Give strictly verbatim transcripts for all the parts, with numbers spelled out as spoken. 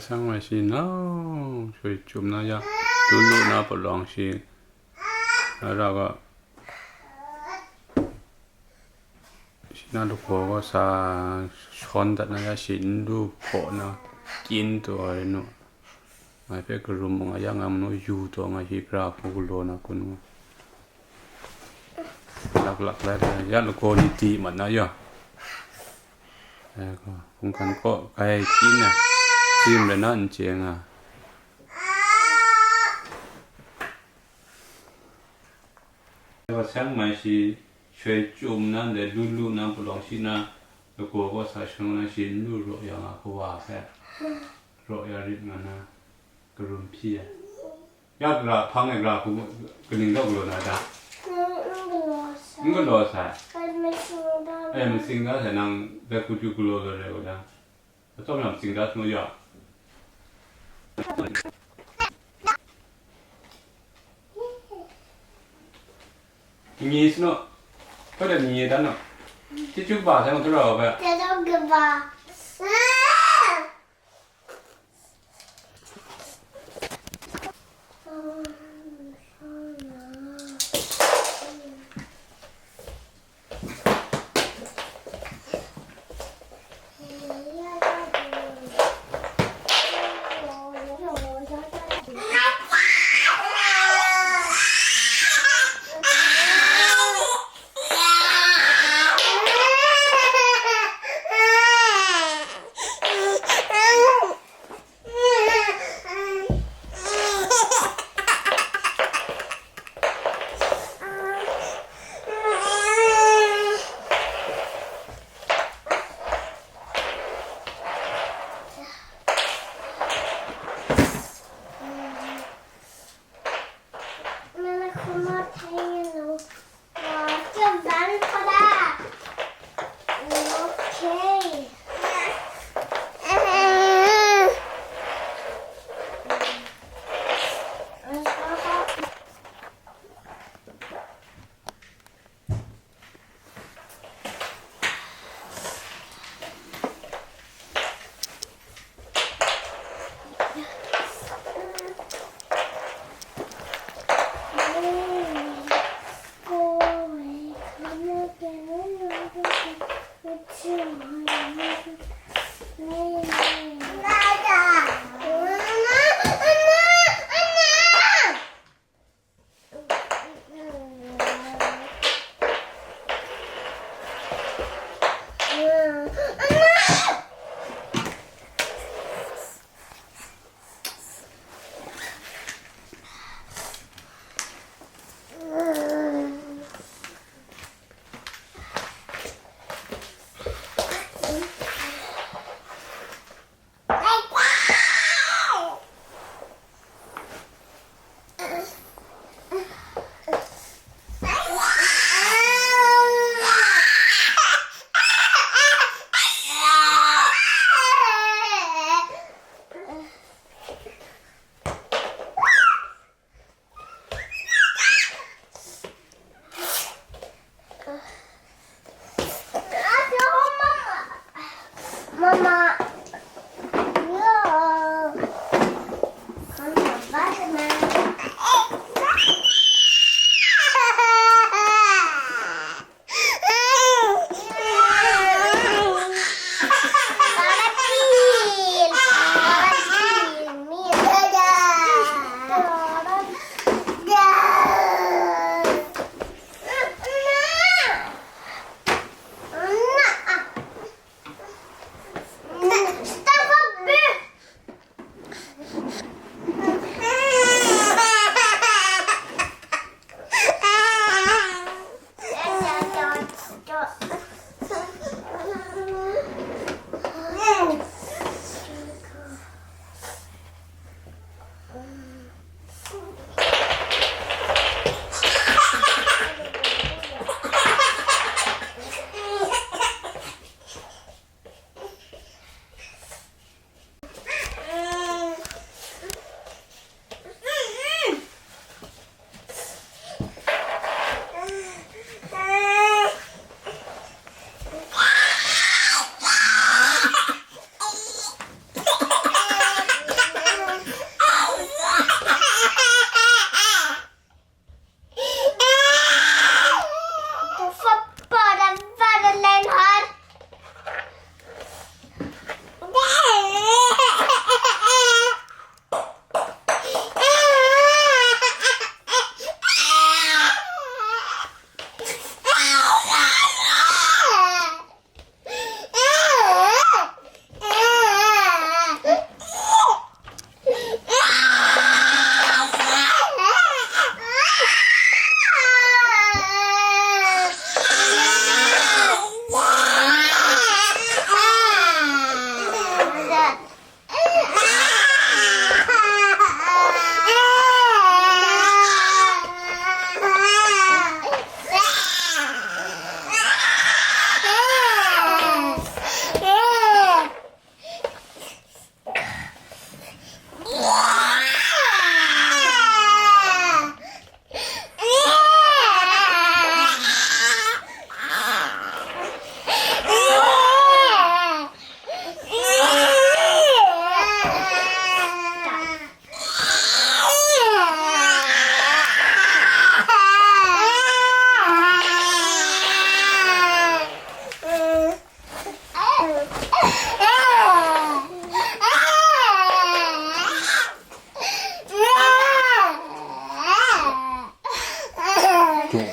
Seng mai shi nau, shui chyum na ya, lu lu na palawng shi, a ra ga, shi na lagaw ga sa shawn dat na ya shi n lu hpaw na, kyin taw ai nu. Ngai hpe karum mung a ya nga manu yu taw nga shi, gara hku galaw na kun nga. Lak lak lai lai, ya lagaw ni di mat na ya. Ai gaw, hkungkan kaw kai kyin na, tsim rai na n chye nga. Wa seng mai shi, shui chyum nan de, lu lu nan palawng shi na, lagaw kaw sa shang na shi, n lu raw ya nga, kawa hpe raw ya rit nga na, karum hpyi ai. Ya gara hpang e, gara hku kaning daw galaw na da? N galaw sai. N galaw sai. Kan masing da. Eh, masing da sai, nang dai hku ju galaw law rai wa da. Atsawm lam tsing da sanu ya. Ngi sanu. Kau da ngi dan no. Chichu ba sai ngu tura wa ba. Tadong kaba.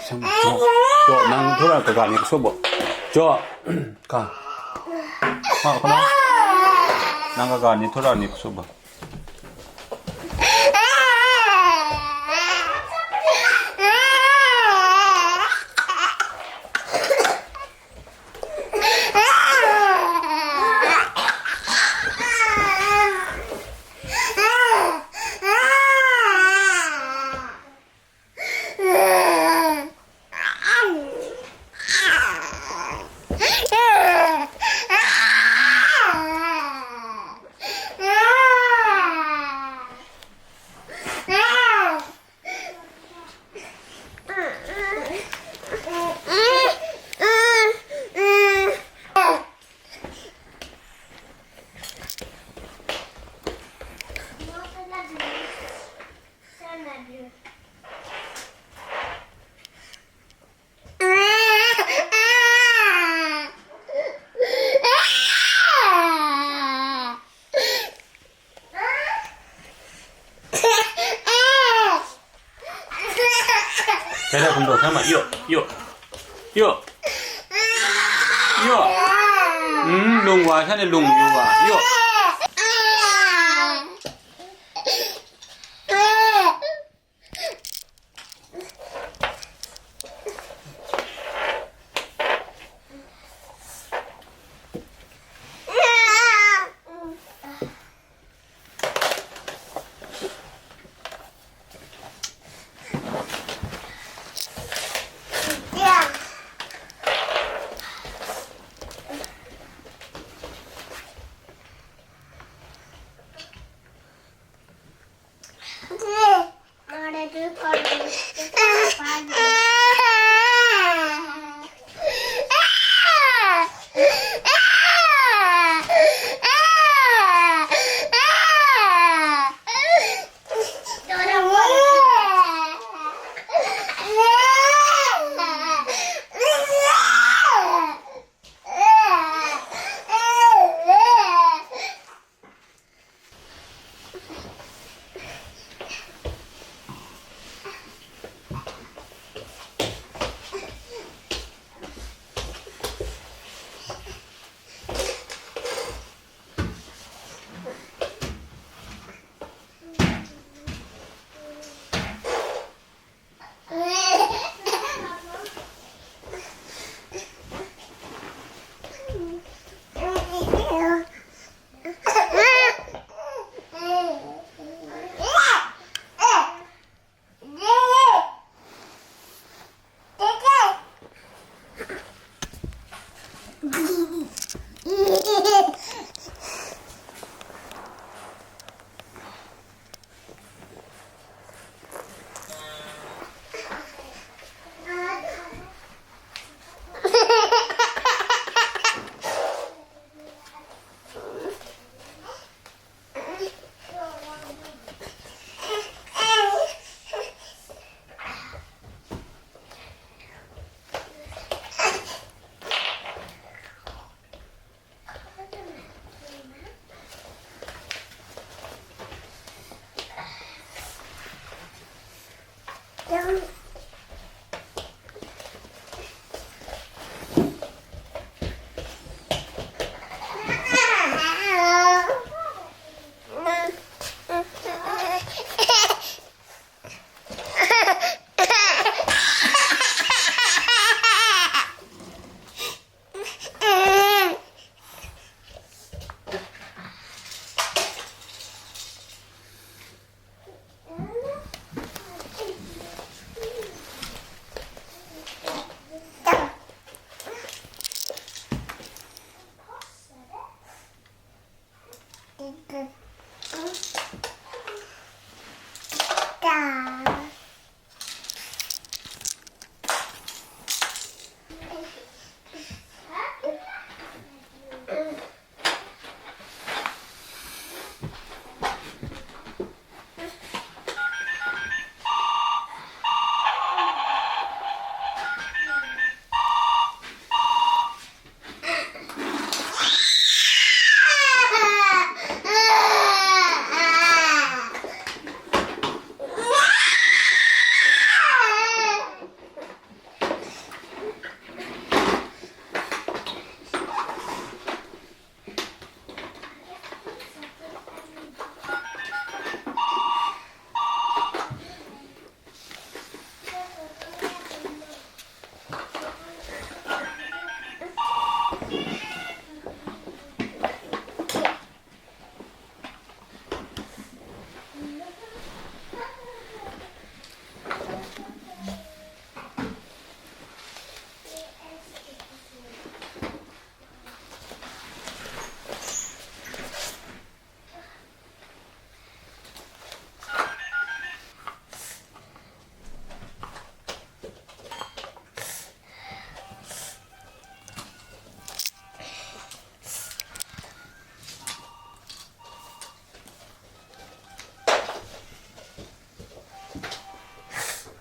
Jaw, jaw, nang htura kaga ni kasu bo. Jaw, ka. Ha, kano? Nang kaga ni htura ni kasu bo. Dai dai hkum taw hkrai ma, yo, yo, yo, yo. Mm, lung wa, sha ni lung yu wa, yo.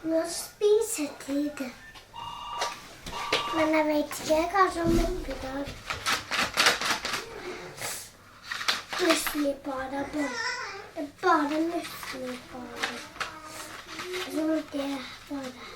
Must be seated. When I write here, I don't remember that. Miss me, Bada, but Bada, miss me, Bada. So there, Bada.